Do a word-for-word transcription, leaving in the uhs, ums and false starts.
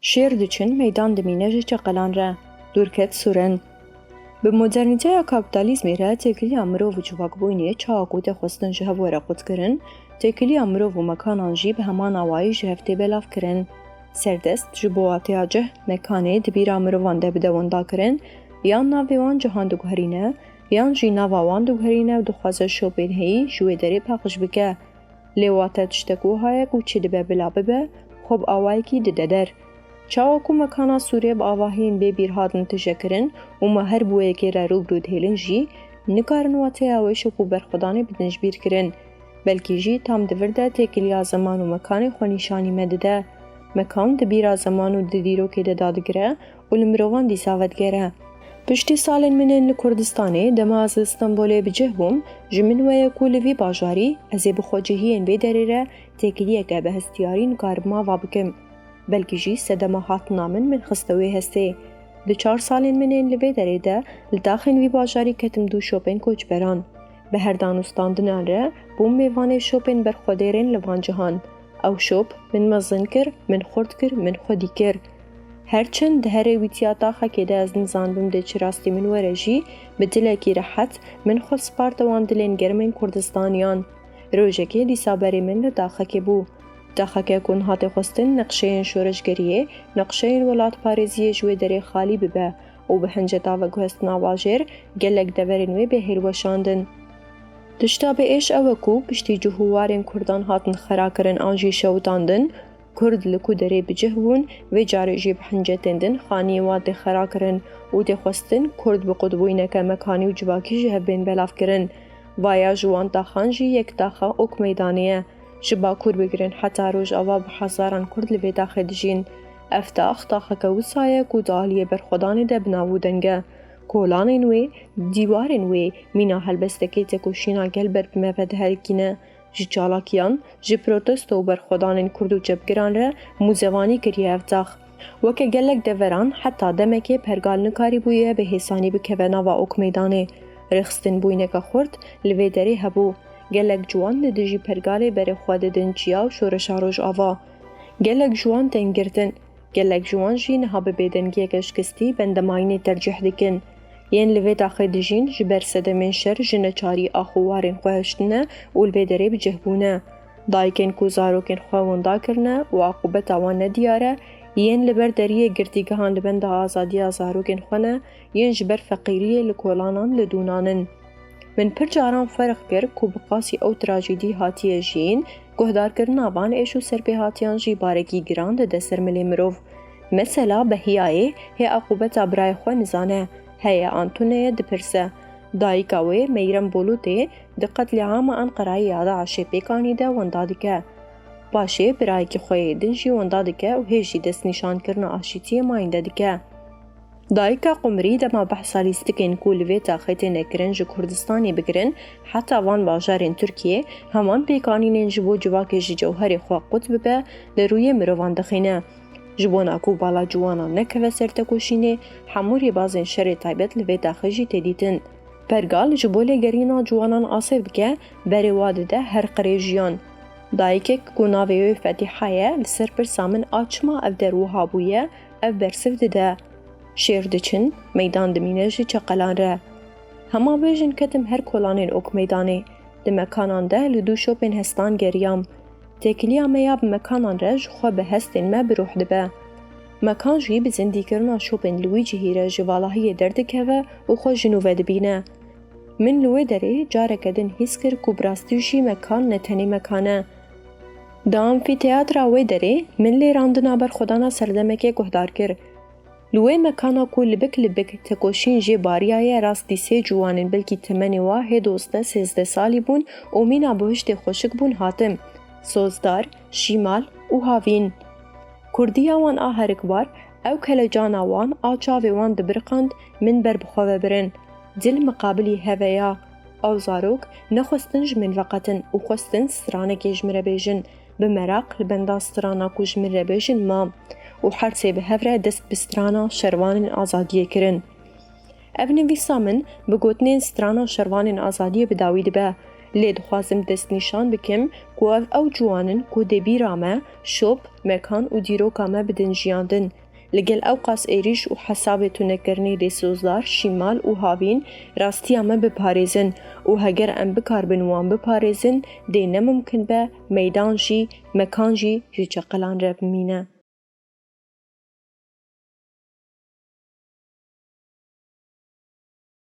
Şêr diçin, meydan dimîne ji çeqelan re. Dûrket sûren. Bi modernîteya kapîtalîzmê re têkiliya mirov û civakbûyînê çawa ku tê xwestin ji hev were qutkirin, têkiliya mirov û mekanan jî bi heman awayî ji hev tê belavkirin. Serdest ji bo wateya cih, mekanê di bîra mirovan de bide windakirin, yan navê wan cihan diguherîne, yan jî nava wan diguherîne û dixwaze şopên heyî ji wê derê paqij bike. Lê wate tiştek wiha ye ku çi dibe bila bibe, xwe bi awayekî dide der. Çawa ku mekana Sûriyê bi avahiyên bê bîr hatin tijekirin û me her bi wê yekê re rû bi rû dihêlin jî, nikarin wateya wê şop û berxwedanê bidin ji bîr kirin. Belkî jî tam di vir de têkiliya zeman û mekanê xwe nîşanî me dide. Mekan di bîra zeman û di dîrokê de dadigire û li mirovan dîsa vedigere. Piştî salên min ên li Kurdistanê, dema ez li Stenbolê bi cih bûm, ji min weye ku li vî bajarî ez ê bi xwecihiyên vê derê re têkiliyeke bi hestiyarî nikaribim ava bikim. Belkî jî sedema hatina min min xiste wê hestê. Di çar salên min ên li vê derê de li taxên vî bajarî ketim dû şopên koçberan. Bi her dan û standinan re bûm mêvanê şopên berxwedêrên li van cihan. Ew şop min mezin kir, min xurt kir, min xwedî kir. Her çend di herê wîtiya taxekê de ez nizanibim dê çi rastî min were jî, bi dilekî rehet min xwe sparte wan dilên germên Kurdistaniyan. Rojekê dîsa berê min li taxekê bû. Taxeke ku niha tê xwestin neqşeyên şoreşgeriyê, neqşeyên welatparêziyê ji wê derê xalî bibe û bi hinceta veguhestina bajêr gelek deverên wê bê hêlweşandin. Tişta bi êş ew e ku piştî cih û warên Kurdan hatin xera kirin an jî şewitandin, Kurd li ku derê bi cih bûn, vê carê jî bi hincetên din xaniyên wan tê xera kirin û tê xwestin Kurd bi qutbûyîneke mekanî û civakî ji hev bên belavkirin. Vaya ji wan taxan jî yek taxa Ok Meydanê ye. Ji Bakur bigirin heta Rojava bi hezaran Kurd li vê taxê dijîn. Ev tax, taxeke wisa ye ku di aliyê berxwedanê de bi nav û deng e. Kolanên wê, dîwarên wê, mîna helbestekê tekoşîna gel ber bi me ve diherikîne. Ji çalakiyan, ji protesto û berxwedanên Kurd û çepgiran re mûzevanî kiriye ev tax. Weke gelek deveran, heta demekê Pergal nikarîbûye bi hêsanî bikeve nava Ok Meydanê. Rêxistinbûyîneke xurt li vê derê hebû. Gelek ciwan li dijî Pergalê berê xwe didin çiya û şoreşa Rojava. Gelek ji wan tên girtin. Gelek ji wan jî niha bi bêdengiyeke şikestî bendemayînê tercîh dikin. Yên li vê taxê dijîn ji ber sedemên şer ji neçarî ax û warên xwe hiştine û li vê derê bi cih bûne. Dayikên ku zarokên xwe winda kirine û aqûbeta wan nediyar e, yên li ber deriyê girtîgehan li benda azadiya zarokên xwe ne, yên ji ber feqîriyê li kolanan li dûnan in. Min pir caran ferq kir ku bi qasî ew trajîdî hatiye jiyîn, guhdarkirina van êş û serpêhatiyan jî barekî giran dide ser milê mirov. Mesela Behiyayê hê aqûbeta birayê xwe nizane, heye an tune ye dipirse. Dayika wê Meyrem Bolûtê di qetlîama Enqerayê ya DAIŞê pêk anî de wenda dike. Paşê birayekî xwe yê din jî wenda dike û hê jî destnîşankirina aşîtiyê mayînde dike. Dayika Qumirî dema behsa lîstikên ku li vê taxê têne kirin ji Kurdistanê bigirin heta van bajarên Tirkiyê, heman pêkanînên ji bo civakê ji cewherê xwe qut bibe, li rûyê mirovan dixîne. Ji bona ku bala ciwanan nekeve ser tekoşînê, hemû rêbazên şerê taybet li vê taxê jî tê dîtin. Pergal ji bo lêgerîna ciwanan asê bike, berê wa dide her qirê jiyan. Dayikek ku navê wê Fetîha ye, li ser pirsa min a çima ev der wiha bûye, ev bersiv dide. Şêr diçin, meydan dimîne ji çeqelan re. Hema bêjin ketim her kolanên Ok Meydanê. Di mekanan de li dû şopên hestan geriyam. Têkiliya me ya bi mekanan re ji xwe bi hestên me bi rûh dibe. Mekan jî bi zindîkirina şopên li wî cihî re ji valahiyê derdikeve û xwe ji nû ve dibîne. Min li wê derê careke din hîs kir ku bi rastî jî mekan ne tenê mekan e. Di amfîteatra wê derê min lêrandina berxwedana serdemekê guhdar kir. Li wê mekana ku libik libik tekoşîn jê bariyaye rastî sê ciwanên belkî temenê wa hê dozdeh sêzdeh salî bûn û mîna buhiştê xweşik bûn hatim. Sozdar, Şîmal û Havîn. Kurdiya wan a herikbar, ew kelecana wan a çavê wan dibiriqand, min ber bi xwe ve birin. Dil miqabilî heve ya. Ew zarok nexwestin ji min veqetin û xwestin stranekê ji min re bêjin. Bi meraq li benda strana ku ji min re bêjin mam û her sê bi hev re dest bi strana şervanên azadiyê kirin. Ev nivîsa min bi gotinên strana şervanên azadiyê bi dawî dibe. Lê dixwazim destnîşan bikim ku ev ew ciwan in ku dê bîra me, şop, mekan û dîroka me bidin jiyandin. Li gel ewqas êrîş û hesabê tunekirinê dêsozlar, şîmal û havîn rastiya me biparêzin û heger em bikaribin wan biparêzin, dê ne mimkin be meydan jî, mekan jî ji çeqelan re bimîne.